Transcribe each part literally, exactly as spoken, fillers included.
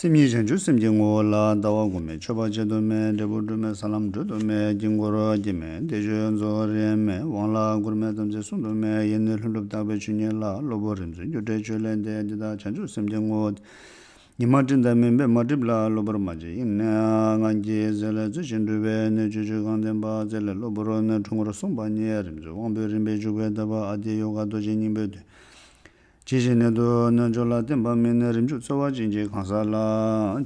སེམས་ཉིད་བྱང་ཆུབ་སེམས་ཀྱི་ངོ་བོ་ལ། ལྟ་བ་སྒོམ་མེད་སྤྱོད་པ་བྱེད་དུ་མེད། འབྲས་བུ་སྒྲུབ་མེད་ས་ལམ་བགྲོད་དུ་མེད། དཀྱིལ་འཁོར་སྐྱེ་མེད་བདེ་སྤྱོད་རྫོགས་རིམ་མེད། དབང་ལ་བསྐུར་མེད་དམ་ཚིག་བསྲུང་དུ་མེད། ཡེ་ནས་ལྷུན་གྲུབ་རྟག་པའི་ཆོས་ཉིད་ལ། གློ་བུར་རིག་འཛིན་རྒྱུ་འབྲས་ཆོས་ལས་འདས། འདི་དག་བྱང་ཆུབ་སེམས་ཀྱི་ངོ་བོ་སྟེ། ཉི་མ་སྤྲིན་དང་མུན་པས་མ་བསྒྲིབས་ལ། གློ་བུར་མ་སྐྱེས་དབྱིངས་ནས་ངང་གིས་གཟིགས་ལ། རྩོལ་ཅིང་སྒྲུབ་པའི་སྣོད་བཅུད་ཆོས་གང་ལྡན་པ། རྩལ་ལས་གློ་བུར་ནི་འཁྲུལ་ངོར་སོང་བ་ཉིད། རིག་འཛིན་དབང་པོས་རིམ་པས་འཇུག་པའི་ཐབས། ཨ་ཏི་ཡོ་ག་རྡོ་རྗེ་སྙིང་པོའི་མདུན། ཇི་ཞིག་ནས་དུ་རྣལ་འབྱོར་ལ་བརྟེན་པ་མིན། རིམ་བྱུང་འཚོ་བ་ཅན་གྱི་གང་ཟག་ལ།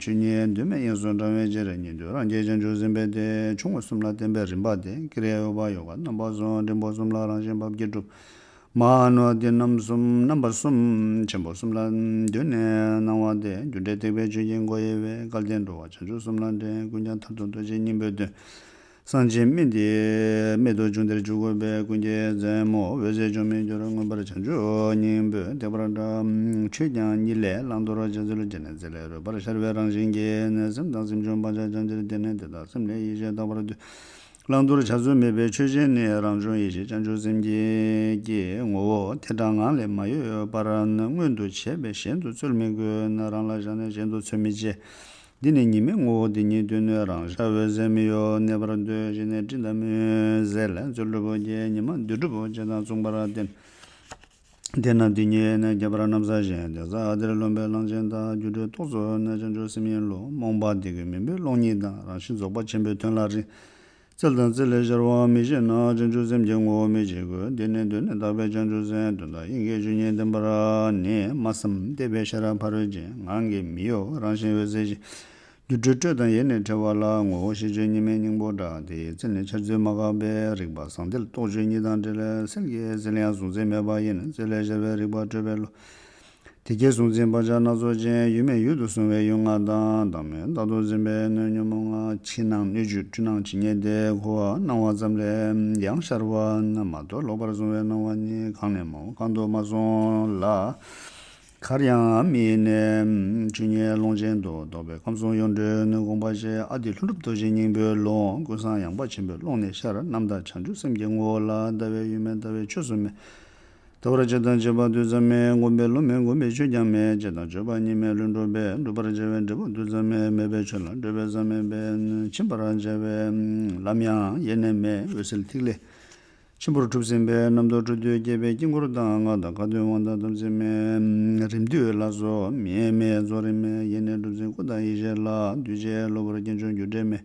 ཆོས་ཉིད་འདུས་མའི་དབྱིངས་སུ་འབྲང་བའི་ཕྱིར། ཉན་ཐོས་རང་རྒྱལ་བྱང་ཆུབ་སེམས་དཔའ་སྟེ། ཆུང་ངུ་གསུམ་ལ་བརྟེན་པའི་རིམ་པ་སྟེ། ཀི་རི་ཡ་ཡོ་ག་ཡོ་ག་རྣམ་པ་གསུམ། འབྲིང་པོ་གསུམ་ལ་རང་བཞིན་བབ་ཀྱིས་གྲུབ། མ་ནུ་ཏི་རྣམ་གསུམ་རྣམ་པ་གསུམ། ཆེན་པོ་གསུམ་ལ་གདོད་ནས་སྣང་བ་སྟེ། རྒྱུ་འབྲས་ཐེག་པའི་ཆོས་ཀྱི་སྒོ་དབྱེ་བས། སྐལ་ལྡན་འགྲོ་བ་བྱང་ཆུབ་གསུམ་ལ་འདྲེན། ཀུན་ཀྱང་མཐར་ཐུག་རྡོ་རྗེ་སྙིང་པོའི་མདུན། གསང་ཆེན་སྨིན་དེ་སྨད་དུ་བྱུང་། དེར་བཞུགས་དགོས་པས་ཀུན་གྱི་རྩེ་མོ། འོད་གསལ་བཅོམ་མིན་གྱུར་མངོན་པར་བྱང་ཆུབ་སྙིང་པོས། ཐེག་པར་བཀྲ། ཆོས་ཀྱང་ཉིད་ལས་བླང་དོར་བྱ། རྩོལ་བྱས་ནས་རྩལ་ལས་རོལ་པར་ཤར་བའི་རང་བཞིན་གྱིས། སེམས་དང་སེམས་བྱུང་སྤང་བྱ་ཅན་ཕྱིར་བསྟན་ནས། དེ་དག་སེམས་ལས་ཡེ་ཤེས་རྟག་པར་སྡུད། བླང་དོར་བྱ་རྩོལ་མེད་པའི་ཆོས་ཅན་ནི། རང་བྱུང་ཡེ་ཤེས་བྱང་ཆུབ་སེམས་ཀྱི་ངོ་བོ། ཐལ་དྲགས་ངང་ལས་མ་གཡོས་པར། མངོན་དུ་བྱས་པས་གཞན་དུ་རྩོལ་མི་དགོས། རང་ལ་བཞག་ནས་གཞན་དུ་རྩོལ་མི་བྱེད། འདི་ནི་ཉི་མའི་ངོ་བོ་དེ་ཉིད་སྟོན། རང་ཤར་འོད་གསལ་མི་གཡོ་གནས་པར་འདོད། གཞི་ནས་སྤྲིན་དང་མུན་སེལ་རྩོལ་སྒྲུབ་བགྱི། ཉི་མ་དུས་སྒྲུབ་བྱེད་དང་མཚུངས་པར་བསྟན། དེས་ན་དེ་ཉིད་ནི་ཁྱད་པར་རྣམ་གསལ་ཞིང་། དེ་ས་དེར་ལོན་པའི་གླང་ཆེན་དག་རྒྱུ་འབྲས་རྟོགས་ཚུལ་ནི་བྱང་ཆུབ་སེམས་ཡིན་ལོ། རྨོངས་པ་དེ་ཀུན་མུན་པའི་གློག་ཉིད་དང་། རང་བཞིན་རྫོགས་པ་ཆེན་པོའི་དོན་ལ་རིག་རྩལ་དང་རྩལ་ལས་ཤར་བ་མི་ཤེས་ན། བྱང་ཆུབ་སེམས་ཀྱི་ངོ་བོ་མི་ཤེས་ཀུན། དེ་ནི་གདོད་ནས་དག་པའི་བྱང་ཆུབ་སེམས། དོན་དམ་དབྱིངས་ཀྱི་ཆོས་ཉིད་བདེན་པར་ནི། སྨྲ་བསམ་གཏད་པའི་ཤེས་རབ་ཕ་རོལ་ཕྱིན། ངང་གིས་མི་གཡོ་རང་བཞིན་འོད་གསལ་ཞིང་། རྒྱུ་འབྲས་སྤྲོས་དང་ཡེ་ནས་བྲལ་བ་ལ། ངོ་བོ་ཤེས་བྱའི་ཉི་མའི་སྙིང་པོ་འདྲ། དེ་ཡི་རྩལ་ནི་འཆར་ཚུལ་མ་འགགས་པས། རིག་པ་ཟང་ཐལ་རྟོག་དཔྱོད་གཉིས་དང་བྲལ། སེལ་གྱི་སེལ་ཡང་གཟུང་འཛིན་མེད་པ་ཡིན། རྩལ་ལས་ཤར་བའི་རིག་པ་སྤྲོས་པའི་བློ། དེ་སྐྱེས་གཟུང་འཛིན་བག་ཆགས་སྣ་ཚོགས་ཅན། ཡུལ་མེད་ཡུལ་དུ་བཟུང་བའི་ཡུལ་ལྔ་དང་། བདག་མེད་བདག་ཏུ་འཛིན་པའི་སྣོད་ཉོན་མོངས་ལྔ། ཕྱི་སྣང་སྣོད་བཅུད་འཁྲུལ་སྣང་ཇི་སྙེད་དེ། འཁོར་བ་སྣང་བ་ཙམ་ལས་ཡང་ཤར་བ་ནི། མ་རྟོགས་ལོག་པར་བཟུང་བའི་སྣང་བ་ཉིད། གང་ལས་མང་བ་གང་དུ་མ་སོང་ལ། གར་ཡང་མི་གནས་ཆོས་ཉིད་ཀློང་ཆེན་དུ། རྟོགས་པའི་ཁམས་གསུམ་ཡོངས་གྲོལ་ནུས་དགོངས་པ་ཞེས། ཨ་ཏི་ལྷུན་གྲུབ་རྡོ་རྗེ་སྙིང་པོའི་ལུང་། ཀུན་བཟང་ཡངས་པ་ཆེན་པོའི་ཀློང་ནས་ཤར། རྣམ་དག་བྱང་ཆུབ་སེམས་ཀྱི་ངོ་བོ་ལ། ལྟ་བའི་ཡུལ་མེད་ལྟ་བའི་ཆོས་སུ་མེད། ལྟ་བར་བྱེད་དང་བྱེད་པ་དུས་ཙམ་མེད། བསྒོམ་པའི་བློ་མེད་བསྒོམ་པའི་ཆོས་ཀྱང་མེད། བྱེད་དང་བྱེད་པ་གཉིས་མེད་ལྷུན་གྲུབ་པས། བསྒྲུབ་པར་བྱ་བའི་འབྲས་བུ་དུས་ཙམ་མེད། མེད་པའི་ཆོས་ལ་སྤྲོས་པས་བསམ་མེད་པས། ཕྱིན་པར་བྱ་བའི་ལམ་ཡང་ཡེ་ནས་མེད། འོད་གསལ་ཐིག་ལེ་ཆེན་པོར་གྲུབ་ཟིན་པས། རྣམ་རྟོག་འཁྲུལ་རྟོག་སྐྱེས་པས་དཀྱིལ་འཁོར་དང་ལྔ་དང་ཁ་ཏོན་དབང་དང་དམ་ཚིག་མེད། རིམ་བསྡུས་ལ་སོགས་མེད་མེད་རྫོགས་རིམ་མེད། ཡེ་ནས་གྲུབ་ཟིན་སྐུ་དང་ཡེ་ཤེས་ལ། འདུས་བྱས་གློ་བུར་སྐྱེ་མཆོག་རྒྱུ་འབྲས་མེད།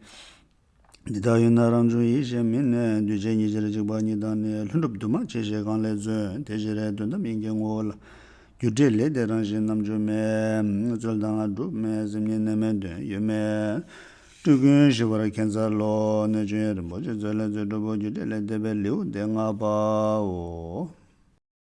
འདི་དག་ཡོད་ན་རང་བྱུང་ཡེ་ཤེས་མིན། འདུས་བྱས་ཉིད་ཕྱིར་གཅིག་པ་ཉིད་དང་ནི། ལྷུན་གྲུབ་དུ་མ་ཆེ་ཞེས་གང་ལས་བརྩོན། དེ་ཕྱིར་དོན་དམ་དབྱིངས་ཀྱི་ངོ་བོ་ལ། རྒྱུ་འབྲས་ལས་འདས་རང་བཞིན་རྣམ་འགྱུར་མེད། རྩོལ་དང་སྒྲུབ་མེད་སེམས་ཉིད་རྣལ་མའི་དོན། ཡོད་མེད་སྤྲོས་ཀུན་ཞི་བར་མཁྱེན་འཚལ་ལོ། གནོད་བྱེད་རིན་པོ་ཆེ་རྩོལ་ལས་རྩོལ་སྒྲུབ་པོ། རྒྱུ་འབྲས་ལས་འདས་པའི་ལེའུ་སྟེ་ལྔ་པའོ།